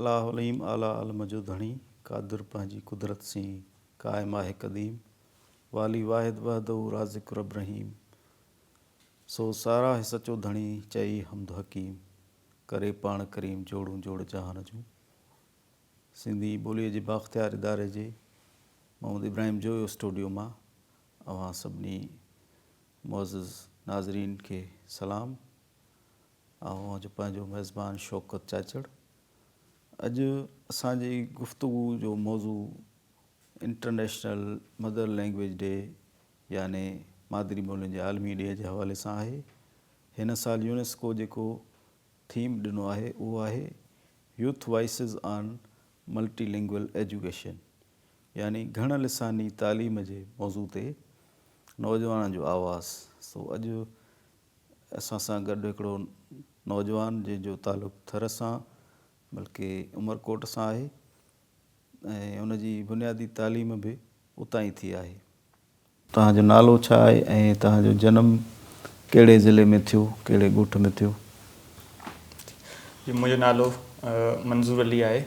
الله عليم اعليٰ عالم جو ڌڻي، قادر پنهنجي قدرت سين، قائم آهي قديم، والي واحد وحده رازق رب رحيم، سو ساراهه سچو ڌڻي، چئي حمد حڪيم، ڪري پاڻ ڪريم جوڙون جوڙ جهان جون. سنڌي ٻوليء جي بااختيار اداري جي محمد ابراهيم جويو اسٽوڊيو مان اوهان سڀني معزز ناظرين کي سلام. آئون اوهان جو پنهنجو ميزبان شوڪت چاچڙ. اڄ اسان جي گفتگو جو موضوع انٽرنيشنل مدر لينگويج ڊي يعني مادري ٻولين جي عالمي ڏينهن جي حوالي سان آهي. هن سال يونيسڪو جيڪو ٿيم ڏنو آهي اهو آهي youth voices on multilingual education يعني گهڻ لساني تعليم جي موضوع تي نوجوانن جو آواز. سو اڄ اسان سان گڏ هڪڙو نوجوان جنهن جو تعلق ٿر سان بلڪه عمرڪوٽ سان آهي ۽ ان جي بنيادي تعليم به اتان ئي ٿي آهي. توهان جو نالو ڇا آهي ۽ توهان جو جنم ڪهڙي ضلعي ۾ ٿيو، ڪهڙي ڳوٺ ۾ ٿيو؟ جي منهنجو نالو منظور علي آهي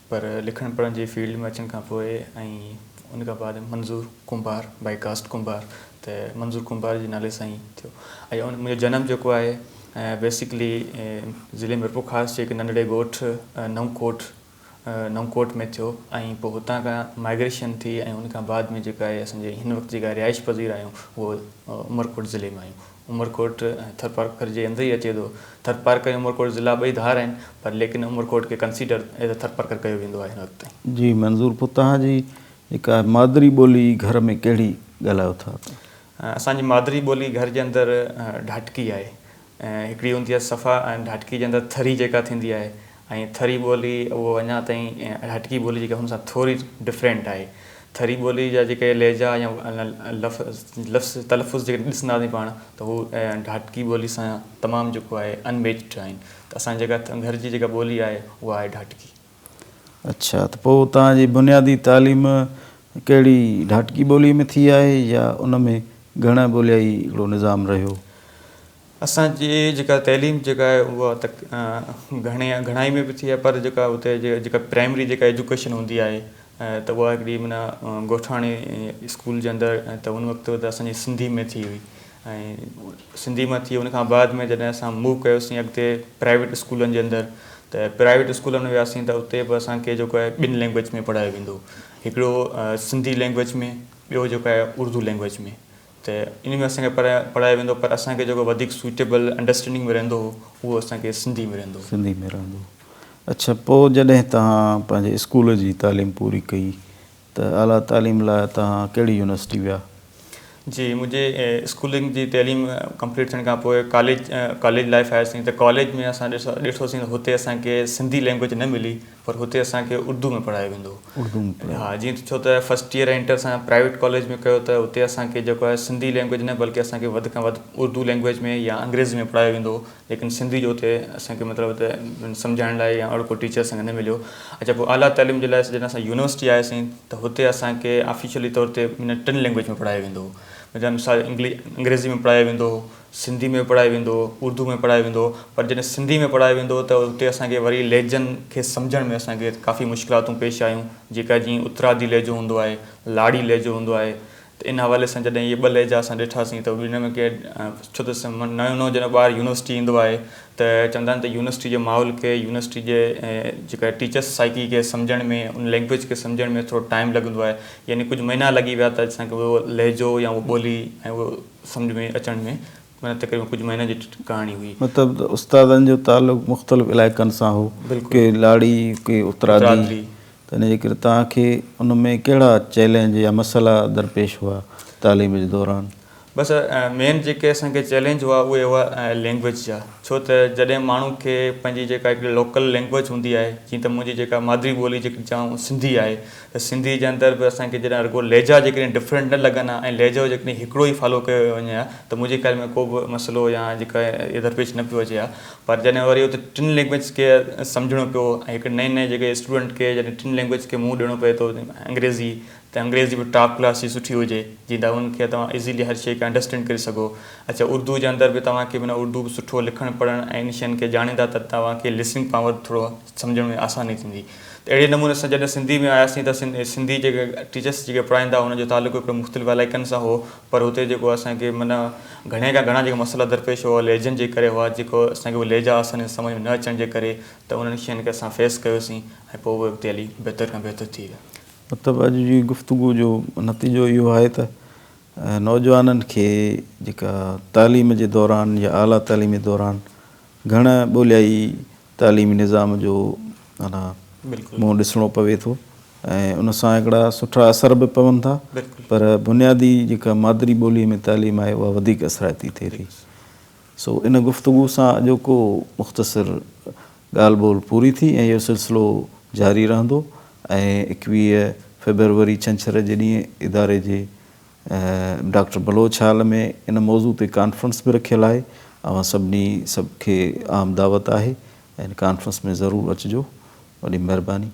پر لکڻ پڙهڻ جي فيلڊ ۾ اچڻ کان پوء ۽ ان کان بعد منظور ڪنڀار بائي ڪاسٽ ڪنڀار ته منظور ڪنڀار جي نالي سان ئي ٿيو ۽ ان منهنجو جنم جيڪو آهي بيسڪلي ضلعي ميرپورخاص جي هڪ ننڍڙي ڳوٺ نئون ڪوٽ نئون ڪوٽ ۾ ٿيو ۽ پوء هتان کان مائگريشن ٿي ۽ ان کان بعد ۾ جيڪا آهي اسان جي هن وقت جيڪا رهائش پذير آهيون اهو عمرڪوٽ ضلعي ۾ آهيون عمرڪوٽ ۽ ٿرپارڪر جي اندر ئي اچي ٿو ٿرپارڪر ۽ عمرڪوٽ ضلعا ٻئي ڌار آهن پر ليڪن عمرڪوٽ کي ڪنسيڊر ايز ا ٿرپارڪر ڪيو ويندو آهي هن وقت تائين. جي منظور پوء توهان جي جيڪا مادري ٻولي گهر ۾ ڪهڙي ڳالهايو ٿا ته؟ اسان جي مادري ٻولي گهر جي اندر ڍاٽڪي آهي. هڪڙي هوندي آهي صفا ۽ ڍاٽڪي جي اندر ٿري جيڪا ٿيندي آهي ۽ ٿري ٻولي اهو اڃا تائين ڍاٽڪي ٻولي جيڪا هن سان ٿوري ڊفرينٽ آهي. ٿري ٻولي جا جيڪي لهجا يا لفظ تلفظ جيڪڏهن ڏسنداسين پاڻ ته هو ڍاٽڪي ٻولي سان تمام جيڪو آهي ان ميچڊ آهن ته اسان جي جيڪا گهر جي جيڪا ٻولي آهي اها آهي ڍاٽڪي. اڇا ته پوء توهان جي بنيادي تعليم ڪهڙي ڍاٽڪي ٻوليء ۾ ٿي آهي يا ان ۾ گهڻ ٻوليائي هڪڙو نظام رهيو؟ اسان جي جيڪا تعليم جيڪا آهي اها ته گهڻي گهڻائي ۾ به ٿي آهي پر جيڪا اتي جيڪا پرائمري جيڪا ايجوڪيشن هوندي آهي ته اها هڪڙي معنيٰ ڳوٺاڻي اسڪول جي اندر ته ان وقت ته اسان جي سنڌي ۾ ٿي هئي ۽ سنڌي مان ٿي ان کان بعد ۾ جڏهن اسان موو ڪيوسين اڳتي پرائيويٽ اسڪولن جي اندر ته پرائيويٽ اسڪولن ۾ وياسين ته اتي به اسان کي جيڪو آهي ٻن لينگويج ۾ پڙهايو ويندو هو هڪڙو سنڌي لينگويج ۾ ٻيو جيڪو آهي اردو لينگويج ۾ ته ان ۾ اسان کي پڙهايو ويندو پر اسان کي جيڪو وڌيڪ سوٽيبل انڊرسٽينڊنگ ۾ رهندو هو اهو اسان کي سنڌي ۾ رهندو هو. سنڌي ۾ رهندو هو. اڇا پوء جڏهن توهان پنهنجي اسڪول جي تعليم پوري ڪئي ته اعليٰ تعليم لاء توهان ڪهڙي يونيورسٽي ويا؟ جي منهنجي اسڪولنگ جي تعليم ڪمپليٽ ٿيڻ کان پوء ڪاليج ڪاليج لائيف آياسين ته ڪاليج ۾ اسان ڏٺوسين ته هتي اسان کي سنڌي لينگويج نه ملي پر هتي اسان کي اردو ۾ پڙهايو ويندو هو. اردو ۾ پڙهايو ها جيئن ته ڇو ته فرسٽ ايئر انٽر اسان پرائيويٽ ڪاليج ۾ ڪيو ته هتي اسان کي جيڪو آهي سنڌي لينگويج نه بلڪه اسان کي وڌ کان وڌ اردو لينگويج ۾ يا انگريزي ۾ پڙهايو ويندو هو. ليڪن سنڌي جو اتي اسان کي مطلب ته سمجهائڻ لاء يا اهڙو ڪو ٽيچر اسان کي نه مليو. اڇا پوء اعليٰ تعليم جي لاء جڏهن اسان يونيورسٽي آياسين ته هتي اسان کي آفيشلي طور تي معنيٰ ٽن لينگويج ۾ پڙهايو ويندو هو. مثال مثال انگريزي ۾ پڙهايو ويندو هو، سنڌي ۾ پڙهايو ويندو هو، اردو ۾ پڙهايو ويندو هو پر جڏهن سنڌي ۾ پڙهايو ويندو هو ته اتي اسان کي وري لهجن کي سمجهڻ ۾ اسان کي ڪافي مشڪلاتون پيش آيون جيڪا جيئن اترادي لهجو هوندو آهي، لاڙي لهجو هوندو آهي ته ان حوالي سان جڏهن اهي ٻه لهجا اسان ڏٺاسين ته ان ۾ ڪي ڇو ته نيو نئون جڏهن ٻار يونيورسٽي ايندو آهي ته چوندا آهن ته يونيورسٽي جي ماحول کي يونيورسٽي جي جيڪا ٽيچرس سائيڪي کي سمجهڻ ۾ ان لينگويج کي سمجهڻ ۾ ٿورو ٽائيم لڳندو آهي يعني ڪجهه مهينا لڳي ويا ته اسان کي اهو لهجو يا اهو ٻولي ۽ اهو سمجهه ۾ اچڻ ۾ معنيٰ تقريبن ڪجهه مهينن جي ڪهاڻي هئي. مطلب ته استادن جو تعلق مختلف علائقن سان هو، ڪي لاڙي، ڪي اترادي، ته ان جي ڪري توهان کي ان ۾ ڪهڙا چئلينج يا مسئلا درپيش هئا تعليم جي دوران؟ بس مين جيڪي اسان کي چئلينج هئا اهي هئا لينگويج جا ڇو ته جڏهن ماڻهو کي پنهنجي جيڪا هڪڙي لوڪل لينگويج هوندي آهي جيئن ته منهنجي جيڪا مادري ٻولي جيڪي چوان سنڌي آهي ته سنڌي جي اندر به اسان کي جڏهن رڳو لهجا جيڪڏهن ڊفرنٽ نه لڳن ها ۽ لهجو جيڪڏهن هڪڙو ئي فالو ڪيو وڃي ها ته منهنجي خيال ۾ ڪو به مسئلو يا جيڪا اهي درپيش نه پيو اچي ها پر جڏهن وري اتي ٽن لينگويج کي سمجهڻو پيو ۽ هڪ نئين نئين جيڪي اسٽوڊنٽ کي جڏهن ٽن لينگويج کي منهن ڏيڻو پئي ٿو انگريزي ته انگريزي به ٽاپ ڪلاس جي سٺي هجي جيئن ته ان کي توهان ايزيلي هر شيء کي انڊرسٽينڊ ڪري سگهو اڇا اردو جي اندر به توهان کي معنيٰ اردو به سٺو لکڻ پڙهڻ ۽ ان شين کي ڄاڻيندا ته توهان کي لسننگ پاور ٿورو سمجهڻ ۾ آساني ٿيندي ته اهڙي نموني سان جڏهن سنڌي ۾ آياسين ته سنڌي جيڪي ٽيچرس جيڪي پڙهائيندا هئا ان جو تعلق هڪڙو مختلف علائقن سان هو پر هتي جيڪو اسان کي معنيٰ گهڻي کان گهڻا جيڪي مسئلا درپيش هئا لهجن جي ڪري هئا جيڪو اسان کي اهي لهجا آساني سان سمجهه ۾ نه اچڻ جي ڪري ته انهن شين کي اسان فيس ڪيوسين ۽ پوء اهي اڳتي هلي بهتر کان بهتر ٿي ويا. مطلب اڄ جي گفتگو جو نتيجو اهو آهي ته نوجوانن کي جيڪا تعليم جي دوران يا اعليٰ تعليم جي دوران گهڻ ٻوليائي تعليمي نظام جو معنيٰ منهن ڏسڻو پوي ٿو ۽ ان سان هڪڙا سٺا اثر به پون ٿا پر بنيادي جيڪا مادري ٻوليء ۾ تعليم آهي اها وڌيڪ اثرائتي ٿئي ٿي. سو ان گفتگو سان اڄوڪو مختصر ڳالهه ٻولهه پوري ٿي ۽ اهو سلسلو جاري رهندو ۽ 21 فيبروري ڇنڇر جي ڏينهن اداري جي ڊاڪٽر بلوچ هال ۾ ان موضوع تي ڪانفرنس به رکيل آهي اوهان سڀني سڀ کي عام دعوت آهي ۽ ان ڪانفرنس ۾ ضرور اچجو وڏي مهرباني.